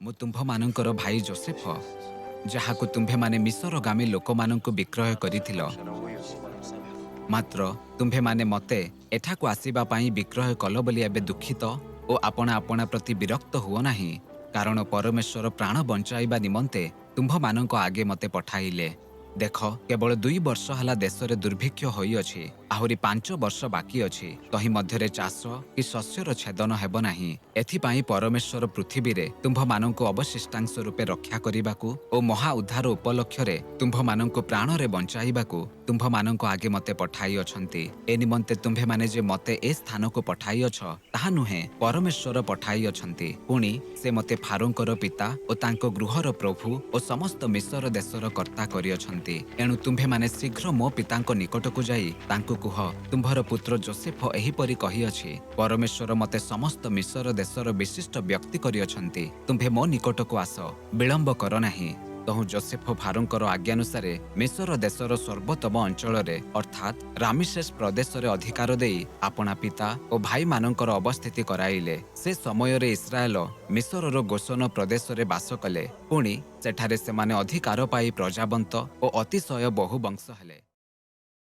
ମୁଁ ତୁମ୍ଭମାନଙ୍କର ଭାଇ ଯୋଷେଫ, ଯାହାକୁ ତୁମ୍ଭେମାନେ ମିଶରଗାମୀ ଲୋକମାନଙ୍କୁ ବିକ୍ରୟ କରିଥିଲ। ମାତ୍ର ତୁମ୍ଭେମାନେ ମୋତେ ଏଠାକୁ ଆସିବା ପାଇଁ ବିକ୍ରୟ କଲ ବୋଲି ଏବେ ଦୁଃଖିତ ଓ ଆପଣା ଆପଣା ପ୍ରତି ବିରକ୍ତ ହୁଅ ନାହିଁ, କାରଣ ପରମେଶ୍ୱର ପ୍ରାଣ ବଞ୍ଚାଇବା ନିମନ୍ତେ ତୁମ୍ଭମାନଙ୍କ ଆଗେ ମୋତେ ପଠାଇଲେ। ଦେଖ, କେବଳ 2 ବର୍ଷ ହେଲା ଦେଶରେ ଦୁର୍ଭିକ୍ଷ ହୋଇଅଛି, ଆହୁରି 5 ବର୍ଷ ବାକି ଅଛି। ତହିଁ ମଧ୍ୟରେ ଚାଷ କି ଶସ୍ୟର ଛେଦନ ହେବ ନାହିଁ। ଏଥିପାଇଁ ପରମେଶ୍ୱର ପୃଥିବୀରେ ତୁମ୍ଭମାନଙ୍କୁ ଅବଶିଷ୍ଟାଂଶ ରୂପେ ରକ୍ଷା କରିବାକୁ ଓ ମହା ଉଦ୍ଧାର ଉପଲକ୍ଷରେ ତୁମ୍ଭମାନଙ୍କୁ ପ୍ରାଣରେ ବଞ୍ଚାଇବାକୁ ତୁମ୍ଭମାନଙ୍କ ଆଗେ ମୋତେ ପଠାଇଅଛନ୍ତି। ଏ ନିମନ୍ତେ ତୁମ୍ଭେମାନେ ଯେ ମୋତେ ଏ ସ୍ଥାନକୁ ପଠାଇଅଛ, ତାହା ନୁହେଁ, ପରମେଶ୍ୱର ପଠାଇଅଛନ୍ତି। ପୁଣି ସେ ମୋତେ ଫାରୋଙ୍କର ପିତା ଓ ତାଙ୍କ ଗୃହର ପ୍ରଭୁ ଓ ସମସ୍ତ ମିଶର ଦେଶର କର୍ତ୍ତା କରିଅଛନ୍ତି। ଏଣୁ ତୁମ୍ଭେମାନେ ଶୀଘ୍ର ମୋ ପିତାଙ୍କ ନିକଟକୁ ଯାଇ ତାଙ୍କୁ କୁହ, ତୁମ୍ଭର ପୁତ୍ର ଯୋସେଫ ଏହିପରି କହିଅଛି, ପରମେଶ୍ୱର ମୋତେ ସମସ୍ତ ମିଶର ଦେଶର ବିଶିଷ୍ଟ ବ୍ୟକ୍ତି କରିଅଛନ୍ତି। ତୁମ୍ଭେ ମୋ ନିକଟକୁ ଆସ, ବିଳମ୍ବ କର ନାହିଁ। ତହୁଁ ଯୋସେଫ ଫାରୋଙ୍କର ଆଜ୍ଞାନୁସାରେ ମିଶର ଦେଶର ସର୍ବୋତ୍ତମ ଅଞ୍ଚଳରେ, ଅର୍ଥାତ୍ ରାମିସେସ୍ ପ୍ରଦେଶରେ ଅଧିକାର ଦେଇ ଆପଣା ପିତା ଓ ଭାଇମାନଙ୍କର ଅବସ୍ଥିତି କରାଇଲେ। ସେ ସମୟରେ ଇସ୍ରାଏଲ ମିଶରର ଗୋଶନ ପ୍ରଦେଶରେ ବାସ କଲେ। ପୁଣି ସେଠାରେ ସେମାନେ ଅଧିକାର ପାଇ ପ୍ରଜାବନ୍ତ ଓ ଅତିଶୟ ବହୁ ବଂଶ ହେଲେ।